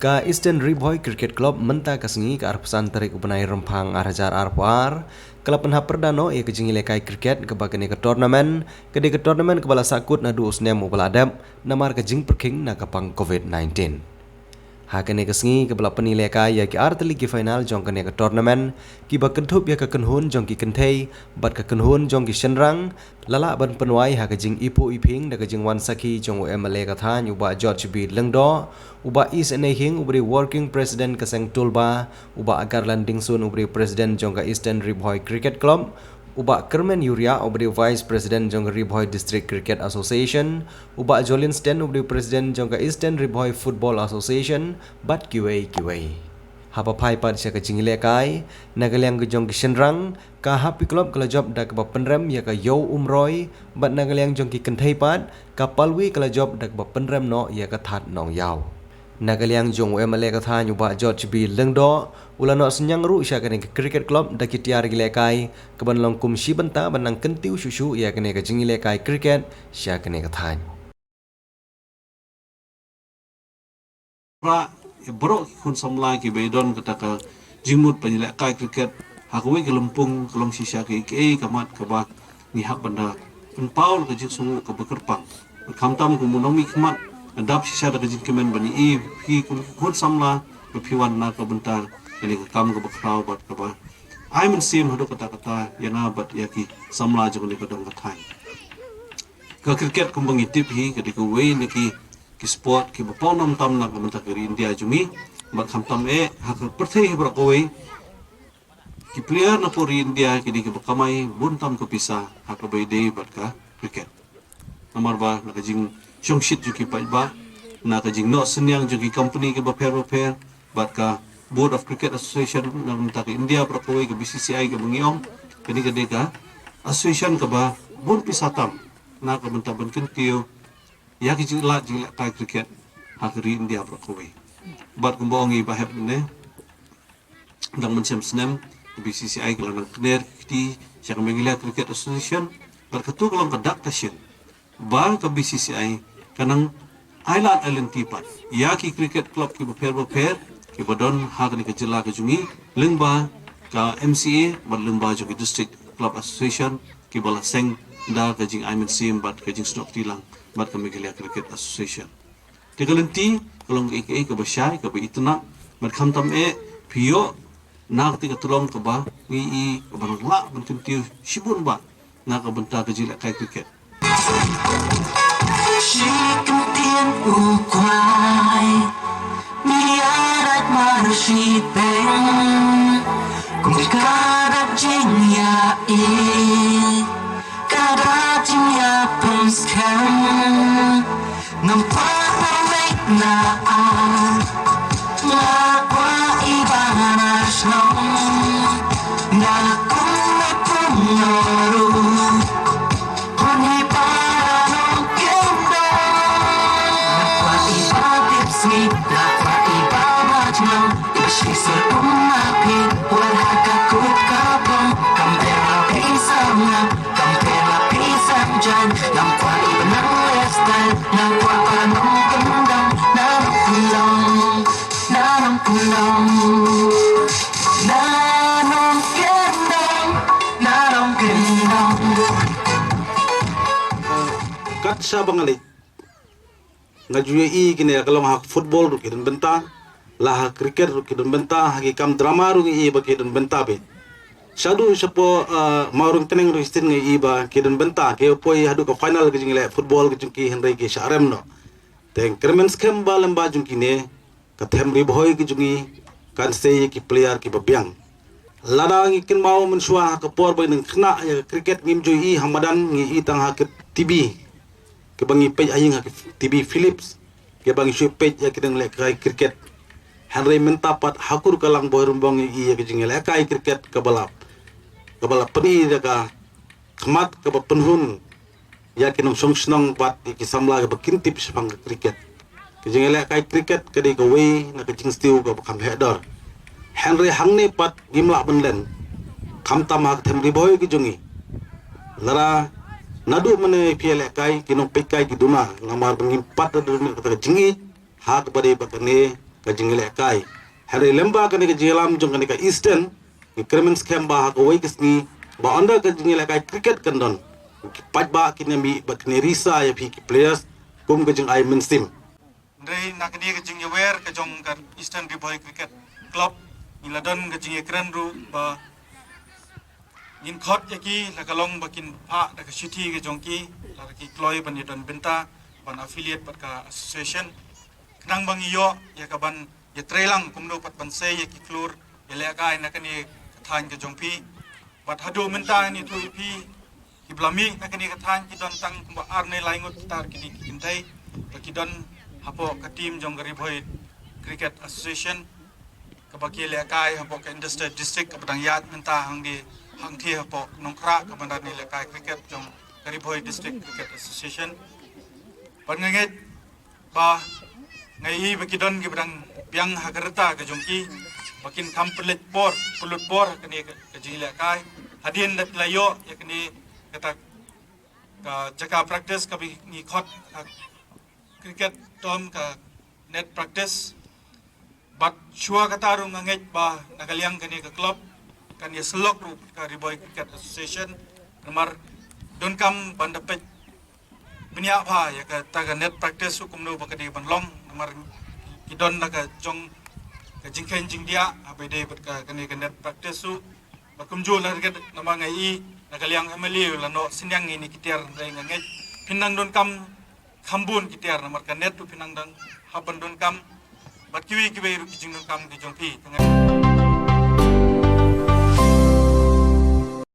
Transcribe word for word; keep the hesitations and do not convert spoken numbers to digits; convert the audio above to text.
Ka Eastern Ri Bhoi Cricket Club mynta ka sngi ka arphew san tarik u bnai Rymphang ar hajar arphew ar ka la pynhap pyrda noh ïa ka jingïalehkai cricket kaba kane ka tournament ka dei ka tournament kaba la sahkut naduh u snem uba la dep namar ka jingpyrkhing na ka pang covid nineteen. Ha kane ka sngi kaba la pynïalehkai ïa ki artylli ki final jong kane ka tournament kiba kynthup ïa ka kynhun jong ki kynthei bad ka kynhun jong ki shynrang, la lah ban pynwai ha ka jingïapoh ïaphieng da ka jingwan sakhi jong u M L A ka thaiñ u Bah George B Lyngdoh, u Bah E Sene Hieng uba dei Working President ka seng Tulba, u Bah Agarlan Dingsun uba dei President jong ka Eastern Ri Bhoi Cricket Club, u Bah Kyrmen Uriah uba dei Vice President jong ka Ri Bhoi District Cricket Association, u Bah Jolin Sten uba dei President jong ka Eastern Ri Bhoi Football Association bad kiwei kiwei. Haba phai pat sha ka jingïalehkai, na ka liang ka jong ki shynrang, ka Happy Club ka la jop da kaba pynrem ïa ka Ïew Umroi, bad na ka liang jong ki kynthei pat, ka Palwi ka la jop da kaba pynrem noh ïa ka That Nongïaw. Na ka liang jong u M L A ka thaiñ u Bah George B Lyngdoh, u la noh synñiang ruh sha kane ka cricket club da ki tiar ki lehkai kaban long kum shi bynta ban nang kyntiew shuh shuh ïa kane ka jingïalehkai cricket sha kane ka thaiñ. Pra, ïa baroh ki khun samla kiba ïadon kata ka jingmut ban ïalehkai cricket ha kawei ka lympung ka long shisha kaei kaei ka mat kaba ngi hap ban da pynpaw la ka jingsngewnguh kaba kyrpang. Khamtam kum u nongmihkhmat, nga dap shisha da ka jingkmen ban ïohi ïa phi kum ki khun samla ba phi wan na ka bynta kane ka kam kaba khraw bad kaba ai mynsiem haduh katta katta ïa nga bad ïa ki samla jong kane ka dong ka thaiñ. Ka cricket kumba ngi tip hi ka dei kawei na ki, ki sport kiba pawnam tam na ka bynta ka ri India jong ngi. Bad khamtam eh ha ka pyrthei hi baroh kawei, ki player na pdeng ri India ki dei kiba kamai bun tam ka pisa ha kaba ïadei bad ka cricket. Namar ba na ka jingshongshit jong ki paidbah, na ka jingnoh synñiang jong ki company kiba pher ba pher, bad ka Board of Cricket Association na ka bynta ka India baroh kawei, ka B C C I kaba ngi ong, kane ka dei ka association kaba bun pisa tam na ka bynta ban kyntiew ïa ki jingleh, jinglehkai cricket ha ka ri India baroh kawei. Bad kumba ong i Bah Hep mynne, dang mynshem snem ka B C C I ka la nang kner kti sha ka Meghalaya Cricket Association, bad kato ka long ka dak ka shin ba ka B C C I ka nang ai lad ai lynti pat ïa ki cricket club kiba pher ba pher kiba don ha kane ka jylla ka jong ngi, lyngba ka M C A bad lyngba jong ki District Club Association, kiba la seng da ka jingai mynsiem bad ka jingsnoh kti lang bad ka Meghalaya Cricket Association. Te ka lynti ka long kaei kaei kaba shai, kaba itynnad, bad khamtam eh phi ïoh na kata ka tyllong kaba ngi i kaba nang lah ban kyntiew shibun bha na ka bynta ka jinglehkai cricket. Shi kyntien u kwai, mi ïaid mar shi peng, kum ka dak jingïa i, ka dak jingïa pynskhem. Ngam kwah pynleit na ar, nga kwah i ba na shnong, nga kum na kum na ru. Puni para nong kenda. Nga kwah i ba dip sngi, nga kwah i ba ba jnong, i ba shi sur um ma phi, war ha ka kut ka bong, kam pera phi sam nga, kam pera phi sam jan, ngam kwah i ba nang lifestyle, nga kwah ba nong kendong, na nong kendong, na nong kendong, na nong kendong, na nong kendong. Kat shaba nga leit, nga ju ïohi kine ka long ha football ruh ki don bynta, la ha cricket ruh ki don bynta, ha ki kam drama ruh ngi ïohi ba ki don bynta beit. Shaduh shapoh, ah, Mawryngkneng ruh shisien ngi ïohi ba ki don bynta, ki poi haduh ka final ka jingleh football ka jong ki, hynrei ki shah rem noh. Te kyrmen skhem ba lyngba jong kine ka them Ri Bhoi ka jong ngi kan sei ïa ki player kiba biang. Lada ngi kynmaw mynshuwa ha ka por ba ngi dang khynnah ïa ka cricket ngim ju ïohi ha madan, ngi ïohi tang ha ka T V, kiba ngi peit ha ïing ha ka T V Philips, kiba ngi shu peit ïa ki dang lehkai cricket. Hynrei mynta pat ha kur ka lang Bhoirymbong ngi ïohi ïa ka jingïalehkai cricket kaba la, kaba la pyni da ka khmat kaba pynhun ïa ki nongshong shnong bad ïa ki samla kiba kin tip shaphang ka cricket. Ka jingïalehkai cricket ka dei kawei na ka jingstiew kaba kham heh dor. Hynrei hangne pat ngim lah ban len, khamtam ha ka them Ri Bhoi ka jong ngi. Lada naduh mynne phi ïalehkai, ki nongpeitkai ki duna, namar ba ngim pat da duna kata ka jingïeit ha kaba dei ba kane ka jingïalehkai. Hynrei lem bad kane ka jingïalam jong kane ka Eastern, ngi kyrmen skhem ba ha kawei ka sngi ba ynda ka jingïalehkai cricket kan don, ki paidbah kin ïamih bad kin ïarisa ïa phi ki players kum ka jingai mynsiem. Hynrei na kane ka jingïawer ka jong ka Eastern Ri Bhoi Cricket Club, ngi la don ka jingïakren ruh ba ngin khot ïa ki la ka long ba kin phah da ka shithi ka jong ki, lada ki kloi ban ïadon bynta ban affiliate bad ka association. Khnang ba ngi ïoh ïa ka ban ïatreilang kumno pat ban sei ïa ki khlur ïalehkai na kane ka thaiñ ka jong phi. Bad haduh mynta ngi ïathuh ïa phi, kiba la mih na kane ka thaiñ ki don tang kumba ar ne lai ngut tar kine ki kynthei ba ki don hapoh ka team jong ka Ri Bhoi Cricket Association, kaba ki ïalehkai hapoh ka Inter State District kaba dang ïaid mynta hangtei, hangtei hapoh Nongkhrah kaba dang ïalehkai cricket jong ka Ri Bhoi District Cricket Association. Bad nga ngeit ba nga i ba ki don kiba dang biang ha ka rta ka jong ki ba kin kham pynlut por, pynlut por ha kane ka, ka jingïalehkai. Hadien da la ïoh ïa kane kata ka jaka practice kaba ngi khot ha cricket term ka net practice. Bad shuwa kata ruh nga ngeit ba na ka liang kane ka club kan ïasyllok ruh ka Ri Bhoi Cricket Association. Namar donkam ban da peit bniah bha ïa kata ka net practice ruh kumno ba ka dei ban long. Namar ki don na ka jong ka jingkheiñ jingdiah haba ïadei bad ka, kane ka net practice ruh. Bad kumjuh la ka, namar nga i na ka liang M L A u la noh synñiang ïa kine ki tiar, hynrei nga ngeit phin nang donkam kham bun ki tiar namar ka net ruh phin nang dang hap ban donkam bad kiwei kiwei ruh ki jingdonkam ki jong phi. Tang